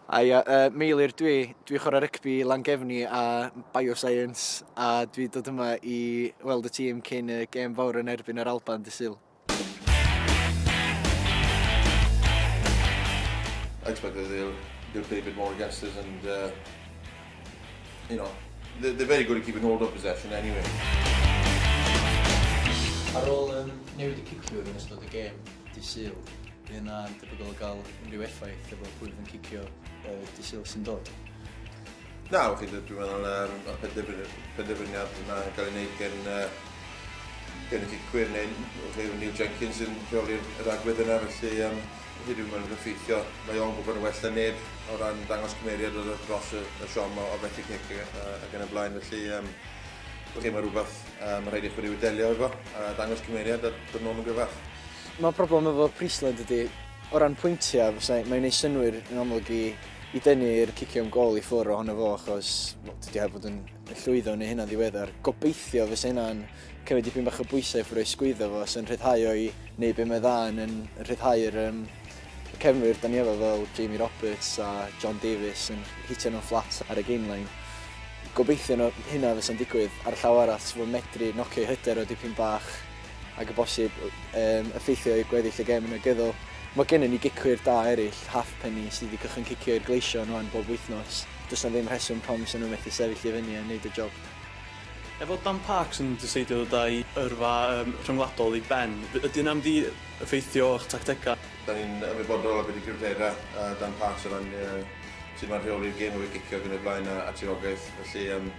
Haia, Meilir dwi, dwi chwarae rygbi Langefni a Bioscience a dwi dod yma i weld y tîm cyn y gêm fawr yn erbyn yr Alban dy Sul. I expect that they'll, they'll play a bit more against us and, you know, they're, they're very good at keeping hold of possession anyway. Ar ôl um, newid y ciciwr yn ystod y gêm dy Sul, Fydd hynna'n debygol o gael unrhyw effaith efo pwy fydd yn cicio yy dydd Sul sy'n dod? Na, chi, dwi'n meddwl um, y penderfyniad, penderfyniad yna yn cael ei wneud gen, uh, gen y cicwyr neu chi, Neil Jenkins yn rheoli'r yr agwedd yna, felly um, chi dwi'n meddwl yn effeithio. Mae o'n gwybod yn well na neb o ran dangos cymeriad oedd dros y, y siom o, o fethu cic ac yn y blaen, felly um, chi, mae rhywbeth um, mae rhaid i chwaraewyr delio efo, a dangos cymeriad a dod nôl yn gryfach. Mae problem efo Priestland ydy, o ran pwyntiau, fysa, mae'n gwneud synnwyr yn amlwg i, i dynnu'r cicio am gol i ffwrdd ohono fo, achos well, dydy heb fod yn llwyddo neu hynna'n ddiweddar. Gobeithio fysa hynna'n cymryd dipyn bach o bwysau i ffwrdd o'i sgwyddo fo, sy'n rhyddhau o'i neu be mae dda yn, yn rhyddhau'r um, y cefnwyr da ni efo fel Jamie Roberts a John Davies yn hitio nhw'n fflat ar y gainline. Gobeithio no, hynna fysa'n digwydd. Ar y llaw arall, fod medru nocio'i hyder o dipyn bach ac o bosib um, effeithio i gweddill y gêm yn negyddol. Mae gennym ni gicwyr da eraill, Halfpenny, sydd wedi cychwyn cicio i'r Gleision rwan bob wythnos. Does na ddim rheswm pam sy'n nhw methu sefyll i fyny a wneud y job. Efo Dan Parks yn deseidio dod â'i yrfa um, rhyngwladol i ben, ydy hynna'n mynd i effeithio eich tactegau? Da ni'n ymwybodol o beth i gryfderau Dan Parks o ran sut mae'n rheoli'r gêm o fe gicio ac yn y blaen a, a tirogaeth. Felly, um,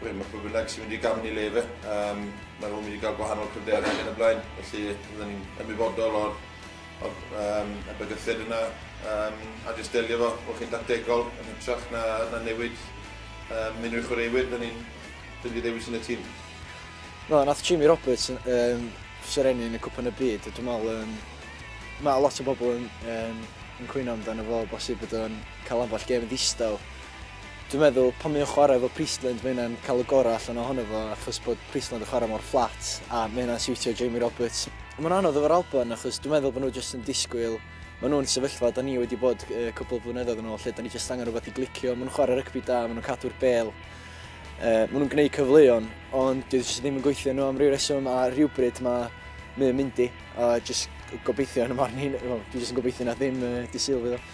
Wel, mae pwy bynnag sy'n mynd i gamu i le fe, um, mae nhw'n mynd i gael gwahanol cryfderau ac yn y blaen, felly byddwn ni'n ymwybodol o'r, or, um, y bygythiad yna um, a jyst delio fo, bod chi'n dactegol yn hytrach na, na newid um, unrhyw chwaraewyr dyn ni'n dyn ni ddewis yn y tîm. No, nath Jamie Roberts um, serennu yn y Cwpan y Byd, a dwi'n meddwl um, mae lot o bobl yn, um, yn cwyno amdano fo, bosib bod o'n cael ambell gêm yn ddistaw. Dwi'n meddwl pan mae o'n chwarae efo Priestland mae hynna'n cael y gorau allan ohono fo achos bod Priestland yn chwarae mor fflat a mae hynna'n siwtio Jamie Roberts. Mae'n anodd efo'r Alban achos dwi'n meddwl bod nhw jyst yn disgwyl, maen nhw'n sefyllfa da ni wedi bod cwpl o flynyddoedd yn ôl lle da ni jyst angen rhywbeth i glicio, maen nhw'n chwarae rygbi da, maen nhw'n cadw'r bêl, maen nhw'n gwneud cyfleon, ond dwi jyst ddim yn gweithio nhw am ryw reswm a rhywbryd mae mae'n mynd i, a jyst gobeithio yn y marn i, well, dwi jyst yn gobeithio na ddim dydd Sul fydd o.